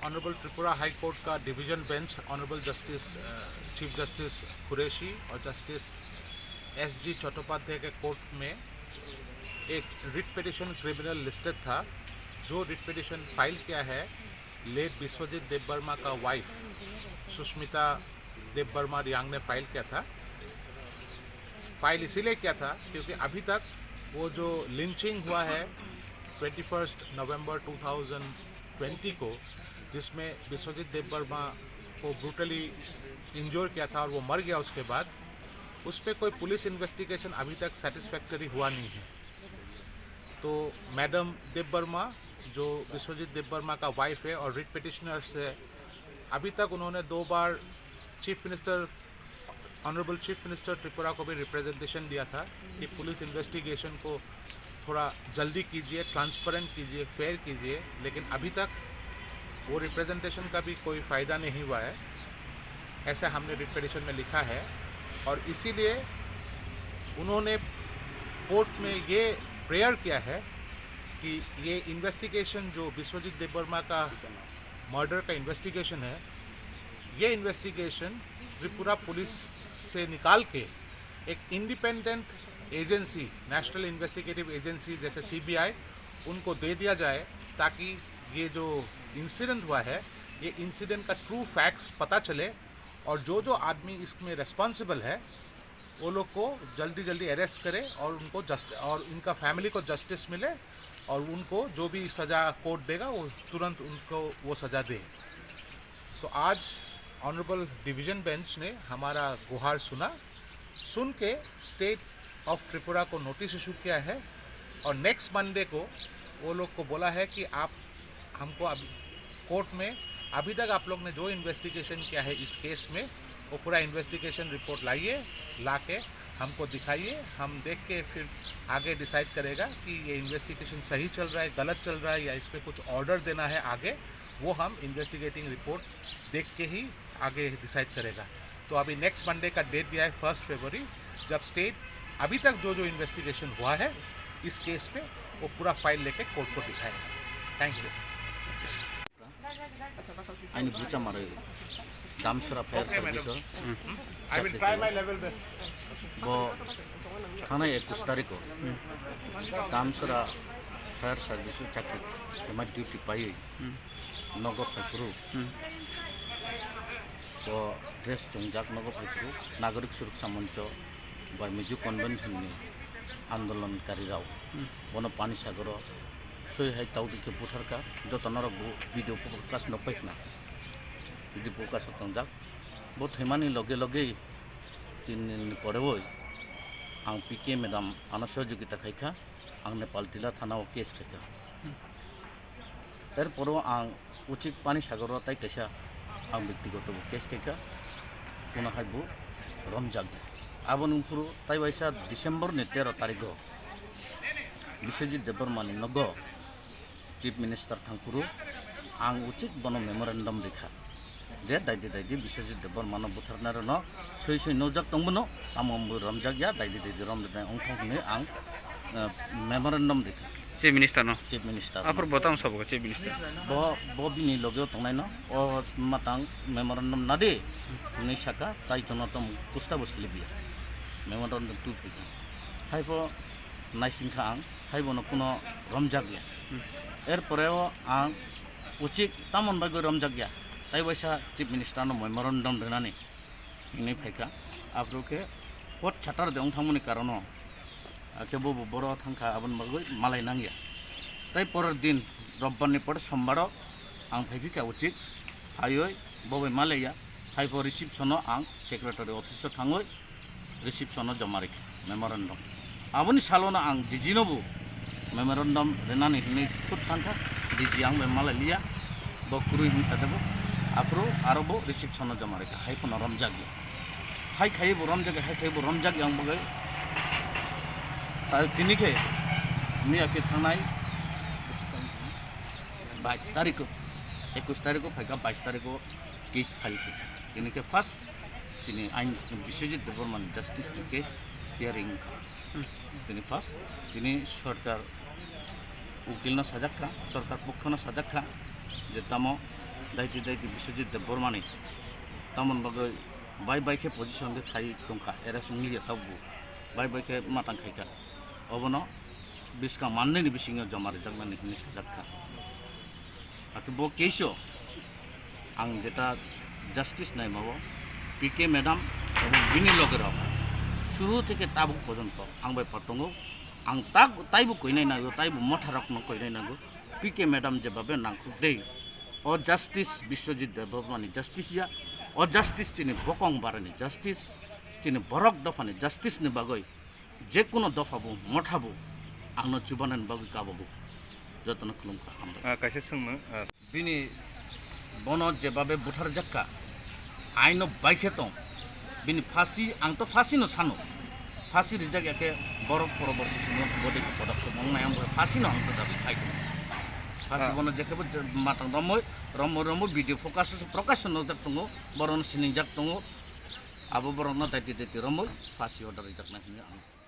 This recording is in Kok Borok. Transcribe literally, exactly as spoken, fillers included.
ऑनरेबल Tripura high court का division bench honourable justice, अ, chief justice Qureshi और justice S D Chattopadhyay के कोर्ट में एक रिट पिटिशन क्रिमिनल लिस्टेड था, जो रिट पिटिशन फाइल किया है लेट विश्वजीत देबबर्मा का वाइफ सुष्मिता देबबर्मा रियांग ने फाइल किया था। फाइल इसीलिए किया था क्योंकि अभी तक वो जो लिंचिंग हुआ है twenty first November two thousand twenty को, जिसमें विश्वजीत देबबर्मा को ब्रूटली इंजोर किया था और वो मर गया, उसके बाद उस पर कोई पुलिस इन्वेस्टिगेशन अभी तक सेटिस्फैक्टरी हुआ नहीं है। तो मैडम देबबर्मा, जो विश्वजीत देबबर्मा का वाइफ है और रिट पिटिशनर्स है, अभी तक उन्होंने दो बार chief minister, honourable chief minister Tripura को भी रिप्रेजेंटेशन दिया था कि पुलिस इन्वेस्टिगेशन को थोड़ा जल्दी कीजिए, ट्रांसपेरेंट कीजिए, फेयर कीजिए, लेकिन अभी तक वो रिप्रेजेंटेशन का भी कोई फ़ायदा नहीं हुआ है, ऐसा हमने रिट पिटिशन में लिखा है। और इसीलिए उन्होंने कोर्ट में ये प्रेयर किया है कि ये इन्वेस्टिगेशन, जो विश्वजीत देबबर्मा का मर्डर का इन्वेस्टिगेशन है, ये इन्वेस्टिगेशन त्रिपुरा पुलिस से निकाल के एक independent agency, national investigative agency जैसे सीबीआई, उनको दे दिया जाए, ताकि ये जो इंसिडेंट हुआ है, ये इंसिडेंट का ट्रू फैक्ट्स पता चले और जो जो आदमी इसमें रिस्पॉन्सिबल है, वो लोग को जल्दी जल्दी अरेस्ट करे और उनको जस्ट और इनका फैमिली को जस्टिस मिले और उनको जो भी सज़ा कोर्ट देगा, वो तुरंत उनको वो सज़ा दे। तो आज ऑनरेबल डिवीजन बेंच ने हमारा गुहार सुना, सुन के स्टेट ऑफ त्रिपुरा को नोटिस इशू किया है और नेक्स्ट मंडे को वो लोग को बोला है कि आप हमको अब कोर्ट में अभी तक आप लोग ने जो इन्वेस्टिगेशन किया है इस केस में, वो पूरा इन्वेस्टिगेशन रिपोर्ट लाइए, ला के हमको दिखाइए। हम देख के फिर आगे डिसाइड करेगा कि ये इन्वेस्टिगेशन सही चल रहा है, गलत चल रहा है, या इस पे कुछ ऑर्डर देना है आगे, वो हम इन्वेस्टिगेटिंग रिपोर्ट देख के ही आगे डिसाइड करेगा। तो अभी नेक्स्ट मंडे का डेट दिया है फर्स्ट फरवरी, जब स्टेट अभी तक जो जो इन्वेस्टिगेशन हुआ है इस केस पे, वो पूरा फाइल लेके कोर्ट को दिखाएगा। Thank you. Ani bucha marwi Damsora Fire Service o chakri khaio. Bo thangnai ekush tarikh o Damsora Fire Service o chakri khaima duty paiwi nogo phaiphuru. Bo dress chwngjak nogo phaiphuru Nagorik Suroksa Moncho bai Mizo Convention ni andolonkarirao bono Panisagar o swi hai tau dikhe butharkha. Joto norok bo video focus no paikha na, video focus o tongjak. Bo thwimani loge loge tin din ni porewoi ang P K madam ano sohojogita khaikha, ang Nepal Tila thana o case khaikha. Erporo ang uchik Panisagar o tai kaisa ang byaktigoto bo case khaikha, uno hai bo romjak. Aboni phuru tai waisa December ni tero tarikh o Biswajit Debbarma ni nogo Chief Minister thangphuru ang uchik bono memorandum rikha. Je daidi daidi Biswajit Debbarma no butharnai rokno soi soi nujak tongbono, tamo bo romjakya, daidi daidi romjaknai wngthok hinwi ang, eh, memorandum rikha. Chief Minister no? Chief Minister no. Aphuru bo tamo sabo Chief Minister? Bo, bo bini logeo tongnaino, o matang memorandum nadi hinwi saka, tai chwngno tamo kusta bo salibya. Memorandum tu phaikha. Haibo naisingkha ang, haibono kuno romjakya. Erpore o ang uchik tamon bagwi romjakya. Tai waisa Chief Minister no memorandum rinani hinwi phaikha. Aphuru khe court satar de wng thangmani karono, akhe bo bo boro thangkha aboni bagwi malai nangya. Tai porer din robbar ni pore sombar o ang phaiphikha uchik, phaiwi bo bai malaiya. Haibo reception o ang secretary office o thangwi reception o joma rikha memorandum. Aboni salono ang D G no bo memorandum rinani hinwi khut thangkha, D G ang bai malai liya, bo kwrwi hinwi sajabo. Aphuru aro bo reception o joma rikha, hai phano romjakya. Hai khaiwi bo romjakya, hai khaiwi bo romjakya ang bagwi. Ta tini khe miya khe thangnai bais tarikh o, ekush tarikh o phaikha, bais tarikh o case file khaikha. Tini khe first chini ain Biswajit Debbarma ni justice ni case hearing wngkha. Tini first, tini sorkar ukil no sajak kha, sorkar pokho no sajak kha je tamo Daiti daiti Biswajit Debbarmani tamoni bagwi bai bai khe position khe khai tongkha, arrest wngya tabuk bai bai khe matang khaikha. Obono bwskang mannaini bisingo joma rijaknani hinwi sajakha. Hakhe bo case-o ang jeta justice naimao P K madam ebong bini logerok suru theke tabuk porjonto ang bai pha tongo. Ang tak taibo koinai nango, taibo motharokno koinai nango. P K madam jebabe nangkuk dei. O justice Biswajit Debbarmani justice ya. O justice chini bokong barani justice, chini borok dophani justice ni bagwi jekuno dopha bo motha bo angno chubanani bagwi kabogo. Jotono khulumkha, hambai. Ah, kaisa swngmung, ah, Bini bono jebabe butharjakka, aino baikhe tong. Bini phasi, ang to phasi no sano. Phasi rijak ya khe borok poroborti somoy bodei khe podok somoy wngnai, ang bo phasi no ang to dabi khai tong. Phasi Ah. Bono jekhebo je-, matang romoi, romoi, romoi video focus, prokash no jak tongo, borok no siningjak tongo. Abo borok no daiti daiti romoi phasi order rijak nai hinwi ang.